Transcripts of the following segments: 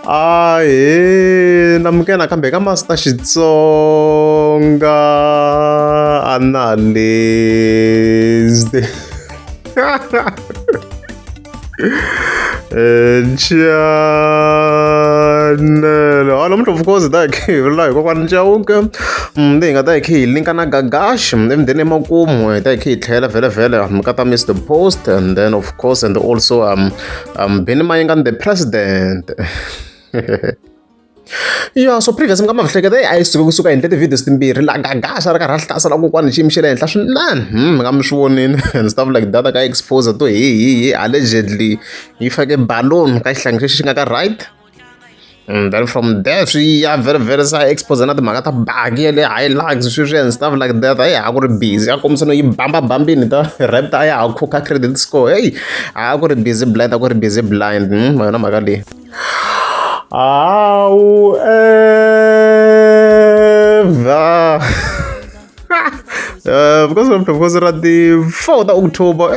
Ahee namukela nakambe ka Master Xitsonga Analyst channel ha namuntlha of course hi ta hi kha hi vula hi kokwani Chauke leyi hi nga ta hi kha hi linka na Gagash emudeni emakumu hi ta hi kha hi tlhela vhele vhele ka ta Mister Post and then of course and also Benny Mayengani the president. Ya so previous mi nga ma hleketa a yi suke kusuka endle ti-videos timbirhi la Gagash a ri karhi a hlasela kokwani xiyimo xa le henhla swinene mi nga mi swi vonini and stuff like that ka expose to hi hi hi allegedly yi fake balloon ka xihlangi lexi xi nga ka right and then from there swi ya very very sa expose na timhaka ta baki ya le Hilux sweswi and stuff like that a ya ha ku ri busy a kombisa no yi bamba bambini ta Raptor a ya ha khukha credit score hey a ku ri busy blind a ku ri busy blind ma yona mhaka leyi. However, because of course ra ti 4 ta October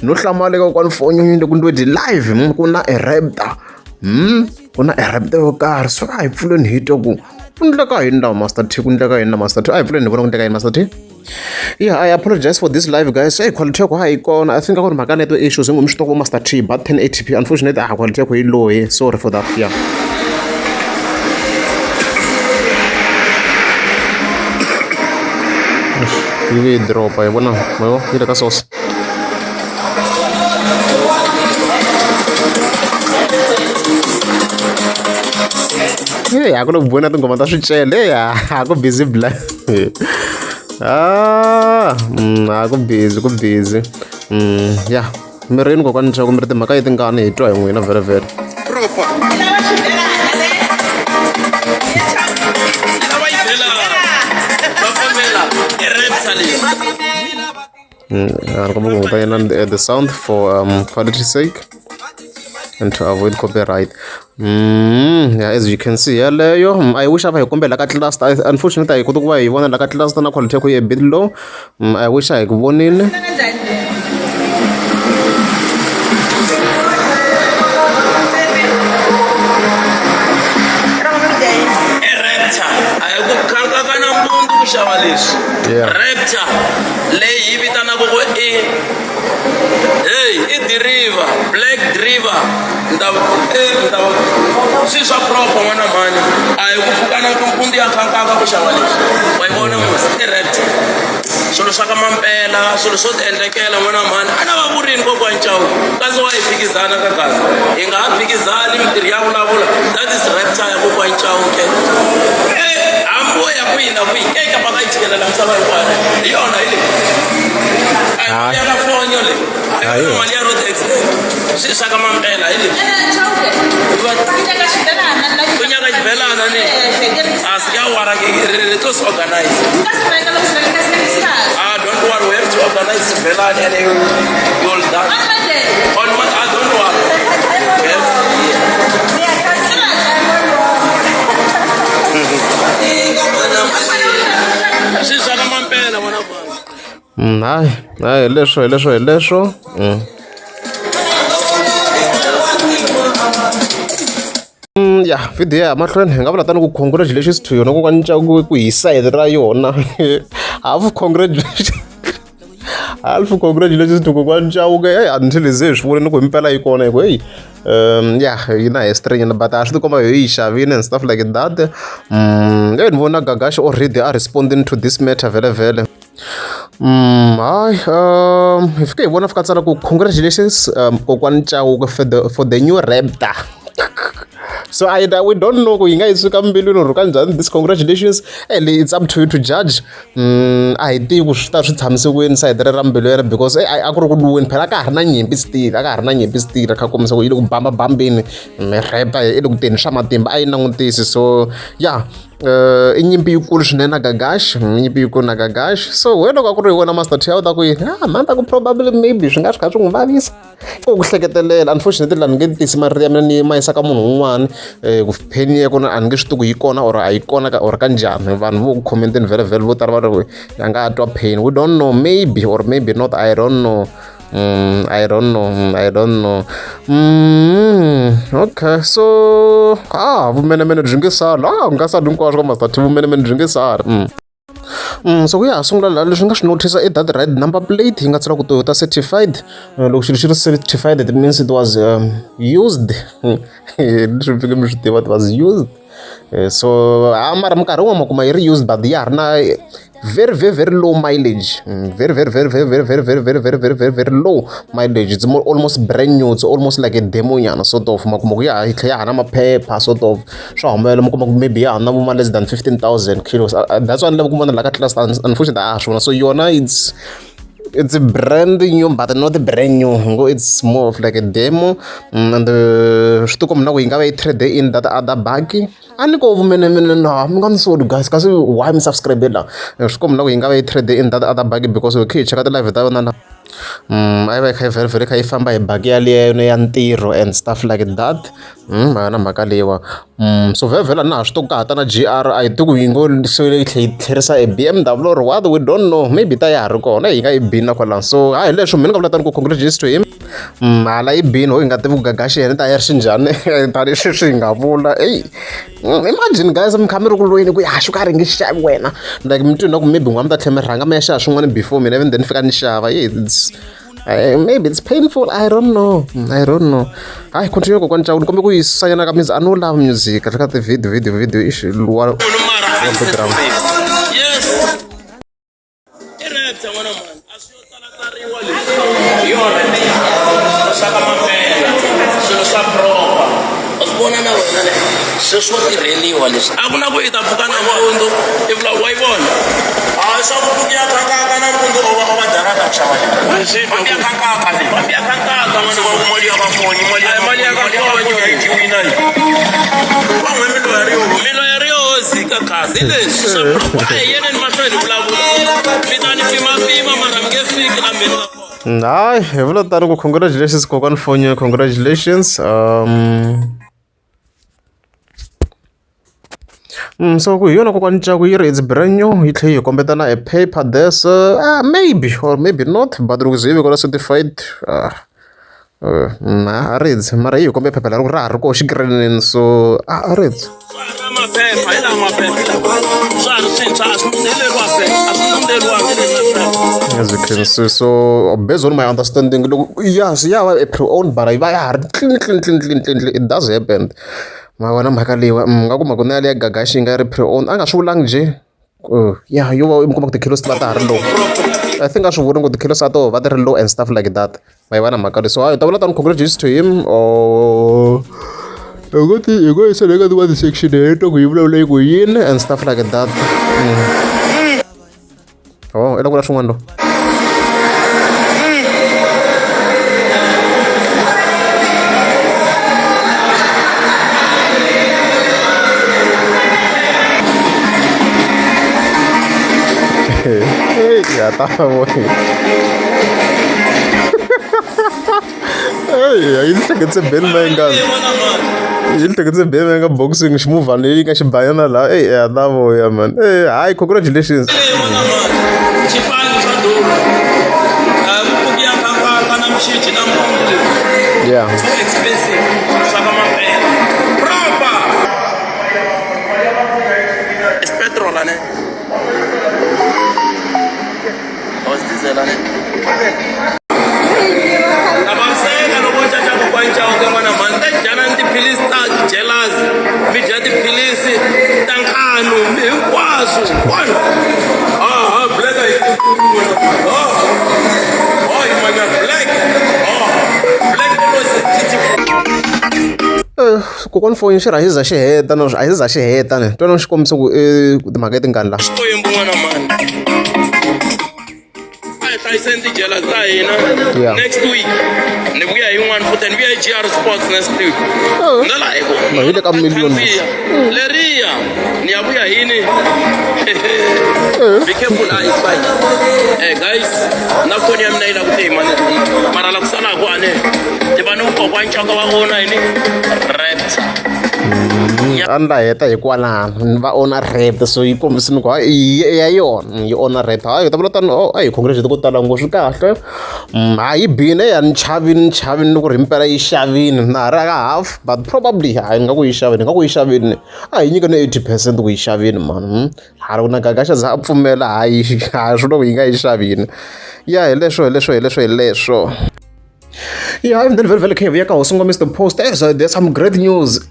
no hlamala eka kwani fonyonyo loko ni live ku na e Raptor ku na e Raptor yo karhi so a hi pfuleni hi twa ku ku endleka yini la Master T ku endleka yini la Master T a hi pfuleni hi vona ku endleka yini Master T. Yeah, I apologize for this live guys. Hey, quality yakho hayi kona. I think a ku ri mhaka network issues hi swi tiva Master T but 1080p unfortunately a quality yakho yi low he. Sorry for that. Yeah. Yi ve yi drop-a yi vona ma yi yi le ka source. Hey, a ku le ku vona tinghoma ta swicele a ku busy bla ah a ku busy ku busy ya mirini kokwani Chauke mi ri timhaka i tingani hi twa hi n'wina vhele vhele. The sound for quality sake and to avoid copyright. Yeah, as you can see yeleyo I wish a va hi kombe la ka cluster. Unfortunately a hi koti ku va hi vona la ka cluster na quality ya ku yi a bit low. I wish a hi ku vonile. Xava leswi Raptor leyi yi vitanaka ku i hey i diriva black driver ni ta ni ta swi swa proper n'wana mhani a hi ku pfuka na mpundzu ya khankaka ku xava leswi wa yi vona mos i Raptor swilo swa ka mampela swilo swo ti endlekela n'wana mhani a na va vurini kokwani Chauke kasi wa hi phikizana ka gaza hi nga ha phikizani mintirho ya vulavula that is Raptor ya kokwani Chauke hambi wo ya kwihi na kwihi ke ka va yi tshikelela misava hinkwayo hi yona hi leyi a hi mali ya ka fonyo leyi a hi yona mali ya road accident swi swa ka mampela hi leyi ku nyaka xibelana ni a si ka wara to swi organize ah don't worry we have to organize xibelani and you you'll dance on Monday ah don't worry we have swi swa ka mampela n'wana Hayi hayi hi leswo hi leswo hi leswo. Ya video ya mahlweni hi nga vula tani ku congratulations to yona kokwani Chauke ku hi sayiti ra yona half congratulations half congratulations to kokwani Chauke hey until ze hi swi vonile ku himpela yi kona hi ku hey ya yi na history nyana but a swi ti komba hi yi xavile and stuff like that. Ni vona Gagash already a responding to this matter vhele vhele. Hayi hi fike hi vona fika tsala ku congratulations kokwani Chauke for the new Raptor. So I we don't know ku yi nga yi suka mbilwini or kanjhani this congratulations and it's up to you to judge. A hi tivi ku swi ta swi tshamise ku yini sayiti ra mbilu yena because a ku ri ku lwiweni phela a ka ha ri na nyimpi still a ka ha ri na nyimpi still kha kombisa ku yi le ku bambabambeni Raptor yi le ku teni swa matimba a yi langutisi so ya i nyimpi yikulu swinene na Gagash nyimpi yikulu na Gagash so wena loko a ku ri hi wena Master T a wu ta ku yini ah mani ta ku probably maybe swi nga swi kha swi n'wi vavisa ko ku hleketelela unfortunately la ni nge tisi marito ya mina ni ma yisa ka munhu un'wana ku pain ya kona a ni nge swi tivi ku yi kona or a yi kona or ka njhani vanhu vo ku comment-eni vhele vhele vo tala va ri ya nga twa pain we don't know maybe or maybe not I don't know. I don't know, I don't know. Okay, so vumenemene byi nge sali, nga sali hinkwaswo ka Master T, vumenemene byi nge sali. So ku ya ha sungula laha leswi nga swi notice i that right number plate yi nga tsariwa ku Toyota certified. Loko xilo xi ri certified it means it was used. Leswi mi fanekele mi swi tiva it was used. So mara minkarhi yin'wani ma kuma yi ri used but ya ha ri na very very very low mileage, very very very very very very very very very very very very low mileage. It's more almost brand new, it's almost like a demo nyana sort of. Ma kuma ku ya ha yi tlhela ya ha na maphepha sort of, swa humelela mi kuma ku maybe ya ha na vo ma less than 15,000 kilos. That's why ni lava ku vona la ka class, unfortunately a ha swi vona. So yona it's brand new but not brand new, ngo it's more of like a demo. And swi tikomba na ku yi nga va yi trade in that other buggy. A ni ko vumenemene na mi nga ni soli guys, kasi why mi subscribe la? Swi komba na ku yi nga va yi trade in that other buggy because loko hi cheka ti-live ta yona la, a yi va yi kha yi vhele kha yi famba hi buggy yaliya ya ntirho and stuff like that. Ma yona mhaka leyiwa. So vhele vhele a na ha swi tivi ku ka ha ta na G_R, a hi tivi ku yi ngo se yi tlhe yi tlherisa e BMW or what, we don't know, maybe ta ya ha ri kona yi nga yi bini na kwalano. So hayi hi leswo mina ni nga vula tani ku congratulations to him. Hala yi bini ho hi nga tivi ku Gagashi yena ta ya ri xinjhani tanihi sweswi hi nga vula. Eyi, imagine guys mi kha mi ri ku lweni ku ya xo karhi nge xavi wena, like mi twi na ku maybe n'wana mi ta tlhela mi rhanga mi ya xava swin'wana before mina even then fika ni xava. It's maybe it's painful, I don't know, I don't know. Hayi continue kokwani Chauke, ni kombe ku yisanyana ka music, a no lava music kahle ka ti-video video video ixi luwa mara yes i Raptor n'wana mani a swi yo tsalatsariwa leswi hi yona leyi swa ka mampela swilo swa proper u swi vona na wena le sweswi swo tirheliwa leswi a ku na ku i ta pfuka nampundzu i vula wa yi vona hayi swa ku pfuki ya khankaka nampundzu o va o va darata ku xava leyi fambi ya khankaka leyi fambi ya khankaka n'wana ku mali ya ka foni mali ya mali ya ka foni ya yi dyiwina yi va n'we miloya ri yo miloya ri yo zika kasi hi leswi swa a hi yeneni mahlweni hi vulavula mi ta ni pimapima mara mi nge fiki la mi nga kona. Hayi hi vula tani ku congratulations kokwani Fonyo, congratulations. So ku hi yona kokwani Ncaku yi ri it's brand new yi tlhela yi hi kombeta na a paper there, so maybe or maybe not, but loko ze yi vekiwa certified a ri dzi mara yi hi kombe phepha leri ra ha ri koho xikirinini, so a ri dzi. Swa ha ri maphepha hi laha maphepha swa ha ri swintshwa a swi nun'hweleriwa se a swi nun'hweriwanga As you can see, so based on my understanding loko yes ya va a pre-owned but yi va ya ha ri clean clean clean clean clean clean, it does happen. Ma vona mhaka leyiwa mi nga kuma ku na yaliya Gagashi yi nga ri pre-owned a nga swi vulangi njhe ya yo va mi kuma ku ti-kilos ti va ta ha ri low. I think a swi vuli ku ti-kilos a to va ti ri low and stuff like that. Ma yi vona mhaka leyi, so hayi hi ta vula tano congratulations to him or hi ngo ti hi ngo yisa le ka tin'wana section hi twa ku yi vulavula yi ku yini and stuff like that. Oh, i la ku vula swin'wana lo. Ya ta voy. Hey, yi ni hleketise Benny Mayengani. Yi ni hleketise Benny Mayengani boxing ximuvhana leyi nga xi bayana laha. Ey, ya ta vuya man. Ey, hayi congratulations. Xipano xa duma. Vuku ya khankaka na mixiji na mpundu. Yeah. Too expensive. Swa ka mampela. Proper. It's petrol ane. Or it's diesel ane. Ta vaviseka loko caca kokwani Chauke n'wana mhani ta dyana ni tiphilisi ta jealous mi dya tiphilisi ta nkanu mi hinkwaswo hinkwaswo ha ha black a yi ha ha yi manya black ha black always is beautiful. Kokwani foni xi rha xi za xi heta no a xi za xi heta ne twa no xi kombisa ku i timhaka i tingani la. Xikwembu n'wana mhani. A hi hlayiseni tijealous ta hina. Yeah. Next week ni vuya hi yin'wana futhi ni vuya hi GR Sports next week. Na laha hi ku No, hi le ka million. Khandziya. Leriya ni ya vuya hini. Be careful ah, it's fine. Eh guys, na foni ya mina yi la ku tima mara la ku salaka a ni tiva ni kokwani Chauke wa vona yini Raptor. A ni la heta hikwalano va ona rap, so yi kombisini ku hayi ya yona yi ona rap. Hayi, hi ta vula tano. Oh, a hi congratulate ko tala ngopfu, swi kahle. Hayi, yi bini ya ni chavini, ni chavini loko ri himpela yi xavini na ha ri ka half, but probably hayi, nga ku yi xavini, nga ku yi xavini, a hi nyika ni 80% ku yi xavini mani. Ha ri na Gagaxa za a pfumela, hayi, ha swi loko yi nga yi xavini ya hi leswo, hi leswo, hi leswo, hi leswo. Yeah, and then very, very careful. Hosi Mr. Post. So there's some great news.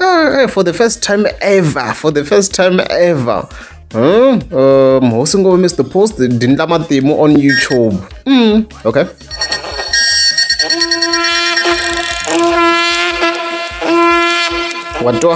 For the first time ever. For the first time ever. Huh? Hosi Mr. Post Dindla Matimu on YouTube. Okay. What do?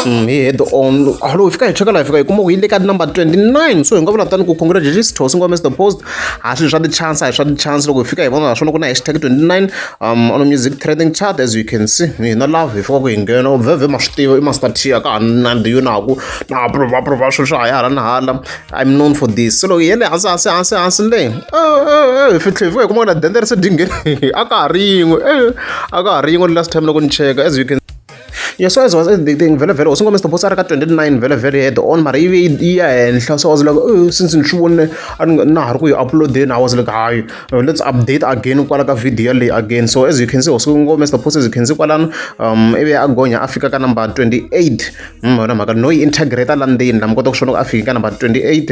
Hi head on loko hi fika hi cheka laha, hi fika hi kuma ku yi le ka number 29, so hi nga vula tani ku congratulations to Hosi Mr Post. Ha swilo swa ti-chance, a hi swa ti-chance. Loko hi fika hi vona naswona ku na hashtag 29 on music trending chart, as you can see. Hina love hi fika ku hi nghena vhevhe, ma swi tiva i Master T a ka ha nandzi yo naku na prova prova swilo swa ha ya hala na hala. I'm known for this. So loko hi ye le hansi hansi hansi hansi le, hi fitlhe hi fika hi kuma ku na dendere se dingheni, a ka ha ri yin'we, a ka ha ri yin'we last time loko ni cheka, as you can. Yeah, so as I was thinking, vhele vhele Hosi Mr Post a ri ka 29, vhele vhele head on, mara yi ve yi ya henhla. So I was like, oh, since ni swi vonile a ni na ha ri ku yi uploadeni, I was like, hayi, let's update again kwala ka video leyi again. So as you can see, Hosi Mr Post, as you can see kwalano, ivi a gonya a fika ka number 28. Yona mhaka no yi integrate la ndzeni la mi kota ku swi vona ku a fiki ka number 28,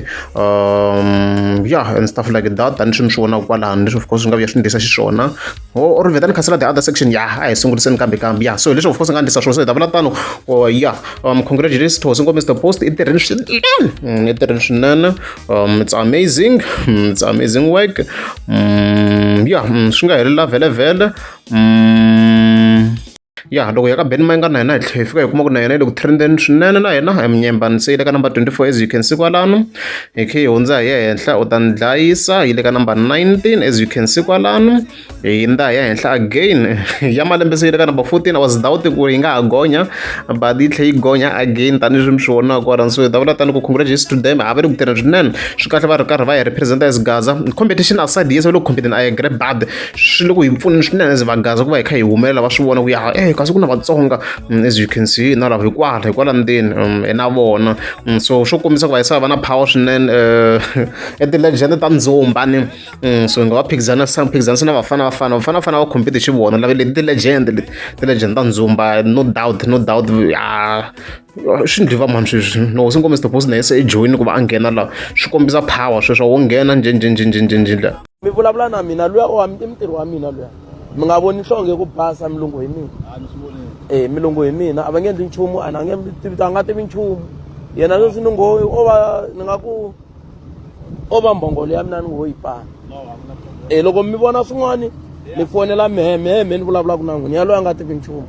yeah, and stuff like that, tani swi ni swi vonaka kwalano leswi of course swi nga vuya swi ndlisa xiswona or vheta ni khansela the other section. Yeah, a hi sunguriseni kambe kambe. Yeah, so hi leswi of course nga ndlisa swona, so hi ta vula tano. Oh, yeah, congratulations to Hosi Mr Post, i tirheni swinene, i tirheni swinene. It's amazing, it's amazing work. Yeah, swi nga helela vhele vhele. Ya, loko ya ka Ben Mayengani na yena hi tlhela hi fika hi kuma ku na yena yi le ku trendeni swinene na yena Nyembani, se yi le ka number 24, as you can see kwalano. Hi khe hi hundza hi ya henhla, u ta ni dlayisa yi le ka number 19, as you can see kwalano. Hi hundza hi ya henhla again, ya malembe se yi le ka number 14. I was doubting ku yi nga ha gonya, but yi tlhe yi gonya again tanihileswi mi swi vonaka kwalano. So hi ta vula tani ku congratulations to them, a va le ku tirheni swinene, swi kahle, va ri karhi va hi represent as Gaza. Competition aside, yes, va le ku competeni, I agree, but swi le ku hi pfuneni swinene as Vagaza ku va hi kha hi humelela, va swi vona ku ya kasi ku na Vatsonga. As you can see na lava hikwala hikwala ndzeni hi na vona. So swo kombisa ku va yisa va na power swinene, i ti-legend ta ndzumba ni. So hi nga va phikizana phikizanisa na Vafana Bafana, Bafana Bafana va compete xi vona lava leti ti-legend leti, ti-legend ta ndzumba, no doubt, no doubt. Ya, swi ndli va mani sweswi no Hosi Mr Post na yese i join ku va a nghena laha, swi kombisa power sweswo wo nghena njhe njhe njhe njhe njhe njhe la. Mi vulavula na mina luya o i mutirhi wa mina luya, mi nga voni nhlonge ku basa, milungu hi mina, e milungu hi mina, a va nge endli nchumu, a nge a nga tivi nchumu yena. Sweswi ni ngo o va ni nga ku o va mbhongolo ya mina, ni ngo yi pana. E loko mi vona swin'wani mi fonela mehe, mehe me ni vulavulaka na n'wina, yaloye a nga tivi nchumu.